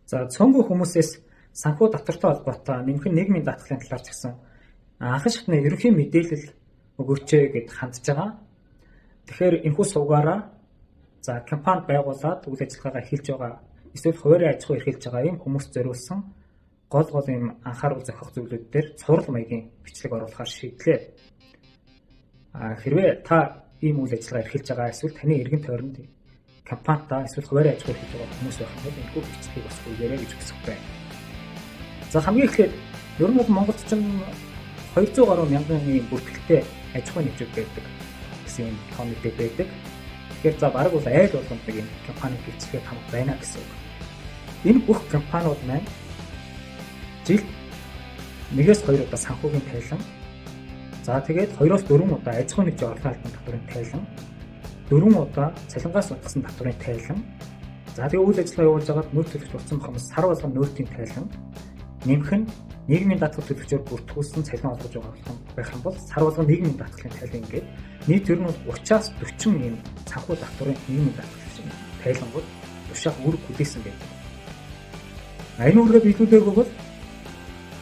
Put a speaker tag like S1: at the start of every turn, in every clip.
S1: За цөөнгүй хүмүүсээс санхүү татвартай холбоотой нэмэх нь нийгмийн даатгалын талаар ч гэсэн анхан шатны ерөнхий мэдээлэл өгөөч гэд хандж байгаа. Тэгэхээр энэхүү сувгаараа за компани байгуулад үйл ажиллагаагаа эхэлж байгаа эсвэл хуваарь аж ахуй эрхэлж байгаа ийм хүмүүст зориулсан гол гол ийм анхааруул зохих зүйлүүд дээр цуврал маягийн бичлэг оруулахар шийдлээ. Хэрвээ та ийм үйл ажиллагаа эрхэлж байгаа эсвэл таны эргэн тойронд компанитай эсвэл хуваарь аж ахуй эрхэлж байгаа хүмүүс байх юм бол энэхүү бичлэгийг бас хүргээрэй гэж хүсэх байна. За хамгийн эхлээд ер нь бол Монголд ч 200 гаруй мянган ийм бүртгэлтэй аж ахуйн нэгжүүд байдаг гэсэн юм тоо мэдээ байдаг. Тэгэхээр за бараг бол айл болгонд нэг юм компани гэрчлэгээ тамга байна гэсэн үг. Энэ бүх компаниуд маань жилд 1-2 удаа санхүүгийн тайлан, за тэгээд 2-4 удаа аж ахуйн нэгжийн орлогын албан татварын тайлан, 4 удаа цалингаас утгасан татварын тайлан, за тэгээд үйл ажиллагаа явуулж байгаад нөөц төлөгч болсон бохомс сар болгон нөөцийн тайлан, нэмэх нь нийгмийн даатгал төлөгчөөр бүртгүүлсэн цалин олгож байгаа болох байх юм бол сар болгон нийгмийн даатгалын тайлан ингээд нийт ер нь бол 30-аас 40 ийм санхүү татварын нийгмийн даатгал тайлангууд тушаах үүрэг хүлээсэн байдаг. Энэ үүргээ биелүүлээгүй бол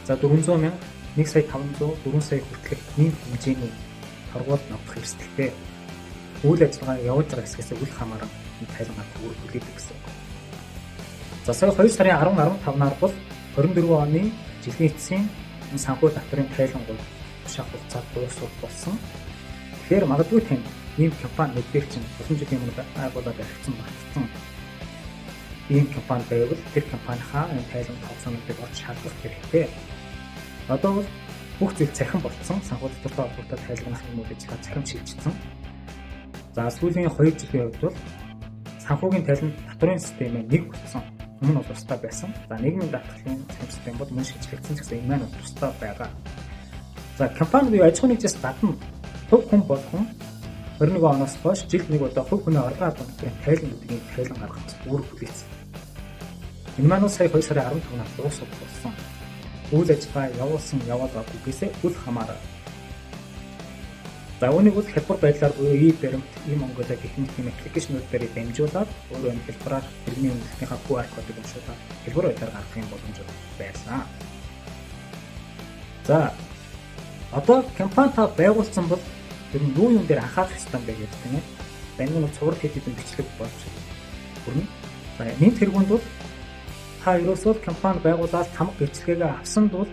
S1: за 400 мянга, 1 сая 500, 4 сая хүртэлх ийм хэмжээний торгуул ногдох эрсдэлтэй. Үйл ажиллагаа явуулж байгаа хэсгээс үл хамааран энэ тайлан гарах үүрэг хүлээдэг гэсэн үг. За сая 2 сарын 10 15-наар бол 24 оны жилийн эцсийн санхүү татварын тайлангууд тушаах хугацаа дуусах болсон. Тэгэхээр магадгүй танд ийм компани мэдээлэл чинь олон жилийн өмнө байгуулад баригдсан багтсан ийм компани байвал тэр компанийнхаа энэ тайлан тооцоонуудыг олж шалгах хэрэгтэй. Одоо бол бүх зүйл цахим болцсон. Санхүү татвартай холбоотой тайлбарлах юм үйл ажиллагаа цахим шилжчихсэн. За сүүлийн 2 жилийн хувьд бол санхүүгийн тайлан татварын систем нэг болсон. Өмнө нь бол тусдаа байсан. За нийгмийн даатгалын цахим систем бол мөн шилжигдсэн ч гэсэн энэ маань тусдаа байгаа. За компани буюу аж ахуйн нэгжээс гадна хувь хүн болгон 21 оноос хойш жилд нэг удаа хувь хүний орлогын албан татварын тайлан гэдэг ийм тайлан гаргах үүрэг хүлээсэн. Энэ маань сая 2 сарын 15-наас дуусах болсон. Үйл ажиллагаа явуулсан явуулаагүйгээсээ үл хамааран. За үүнийг бол хялбар байдлаар буюу e-баримт, e-Mongolia гэх мэт ийм аппликейшнүүд дээр дамжуулаад өөрөө энэ хялбараар иргэний үнэлтийнхаа QR кодыг уншуулаад хялбар байдлаар гаргах юм боломж байсан. За одоо компани та байгуулсан бол ер нь юу юм дээр анхаарах ёстой юм бэ гэдэг тийм ээ. За энэ нь цуврал хэд хэдэн бичлэг болж хүрнэ. За нийт тэргуунд бол та ерөөсөө компани байгуулаад тамга гэрчлэгээгээ авсан бол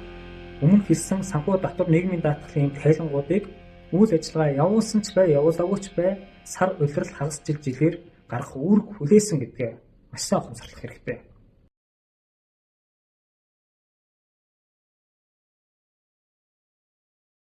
S1: өмнө хэлсэн санхүү татвар нийгмийн даатгалын тайлангуудыг үйл ажиллагаа явуулсан ч бай, явуулаагүй ч бай сар улирал хагас жил жилээр гарах үүрэг хүлээсэн гэдгээ маш сайн ухамсарлах хэрэгтэй.